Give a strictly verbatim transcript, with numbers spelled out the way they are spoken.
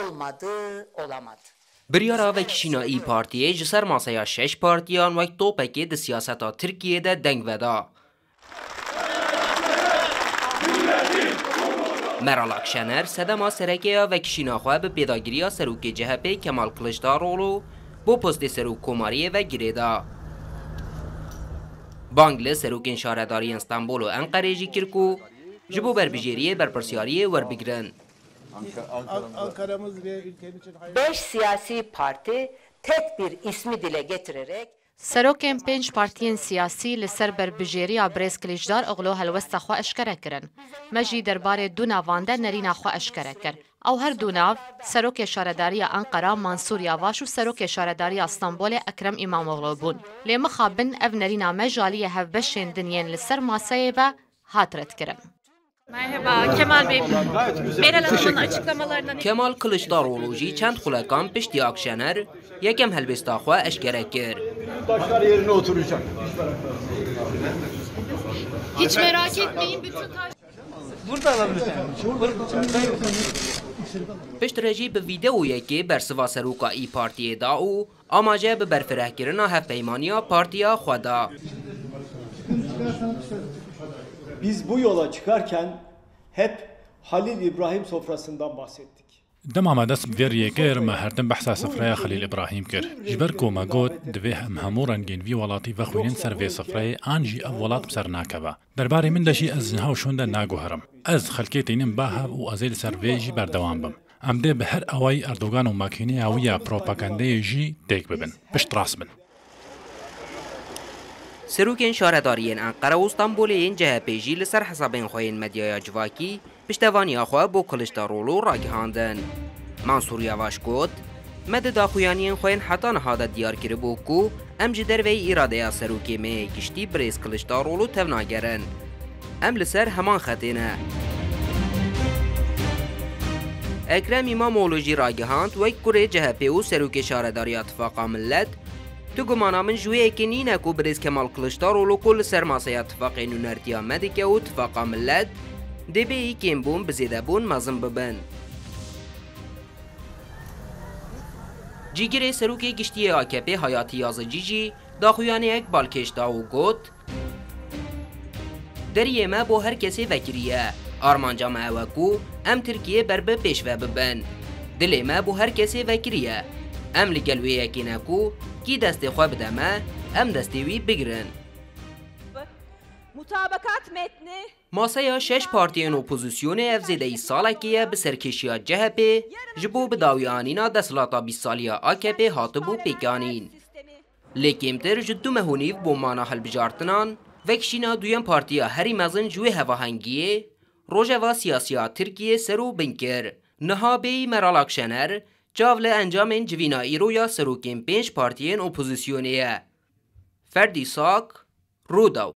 olmadı, olamadı. Biryara vekişîna İYİ Partiyê ji ser maseya şeş partiyan wek topekê di siyaseta Tirkiyê de deng veda. Meral Akşener sedema sereke ya vekişîna xwe bi pêdagiriya serokê C H P Kemal Kılıçdaroğlu bo postê serokkomariyê ve girê da. Bang li serokên şaredariyên Stenbol û Enqerê jî kir ku ji bo berbijêriyê berpirsyariyê werbigirin. Beş siyasi parti tek bir ismi dile getirerek Serokên pênc partiyên siyasî li ser berbijêriya birêz Kilîçdar Oglu helwesta xwe eşkere kirin. Me jî derbarê du navan de nerîna xwe eşkere kir. Ew her du nav, serokê şaredariya Enqera Mansûr Yavaş û serokê şaredariya Stenbolê Ekrem Îmamoglu bûn. Lê mixabin ev nerîna me ji aliyê hevbeşên din yên li ser maseyê ve hat redkirin. Merhaba Kemal Bey. Meral Hanım'ın açıklamalarına ne Kemal Kılıçdaroğlu jî çend xulekan piştî Akşener yekem helbêsta xwe eşkere kir. Başlar yerine oturacak. Hiç merak etmeyin, bütün taş- Burada alabilirsin. Piştre jî bi vîdeoyekê bersiva seroka İYİ Partiyê da û amaje bi berfirehkirina hevpeymaniya partiya xwe da. Biz bu yola çıkarken hep Halil İbrahim sofrasından bahsettik. Dema me dest bi vê riyê kir, me her tim behsa sifreya Xelîl Îbrahîm kir. Ji ber ku me got, divê em hemû rengên vî welatî vexwînin ser vê sifreyê, an jî ev welat bi ser nakeve. Derbarê min de jî ez niha û şûnde naguherim. Ez xelkê tînim ba hev û ez ê li ser vê jî berdewam bim. Em dê bi her awayî Erdogan û makîneya wî ya propagandeyê jî têk bibin, piştrast bin. Serokên şaredariyên Enqere û Stenbolê yên C H P jî li ser hesabên xwe yên medyaya civakî piştevaniya xwe bo Kiliçdaroglu ragihandin. Mansûr Yavaş got, me di daxuyaniyên xwe yên heta niha de diyar kiribû ku em ji derveyî îradeya serokê me yê giştî birêz Kiliçdaroglu tevnagerin. Em li ser heman xetê ne. Ekrem Îmamoğlu jî ragihand, wek kurê C H P û serokê şaredariya Tifaqa Millet, tu gumana min ji wê yekê nîne ku birêz Kemal Kiliçdaroglu ku li ser maseya Tifaqê Nûnertiya me dike û Tifaqa Millet, dê bêyî kêmbûn bi zêdebûn mezin bibin. Cîgirê serokê giştî yê A K P Hayati Yazıcı jî daxuyaniyek balkêş da û got, Deriyê me bo her kesê vekiriye. Armanca me ew e ku em Tirkiye ber bi pêş ve bibin. Dilê me bo her kesê vekiriye. Em li gel wê yekê ne ku kî destê xwe bide me, em destê wî bigirin. Mutabakat metni Maseya şeş partiyên opozisyonê ev zêdeyî salekê ye bi serkêşiya C H P ji bo bi dawî anîna desthilata bîst salî ya A K P hatibû pêkanîn. Lê kêmtir ji du meh û nîv bo mana hilbijartinan, vekişîna duyem partiya herî mezin ji wê hevahengiyê, rojeva siyasî ya Tirkiyê ser û bin kir. Niha bêyî Meral Akşener, çav li encamên civîna îro ya serokên pênc partiyên opozisyonê ye. Ferdî Sak, Rûdaw.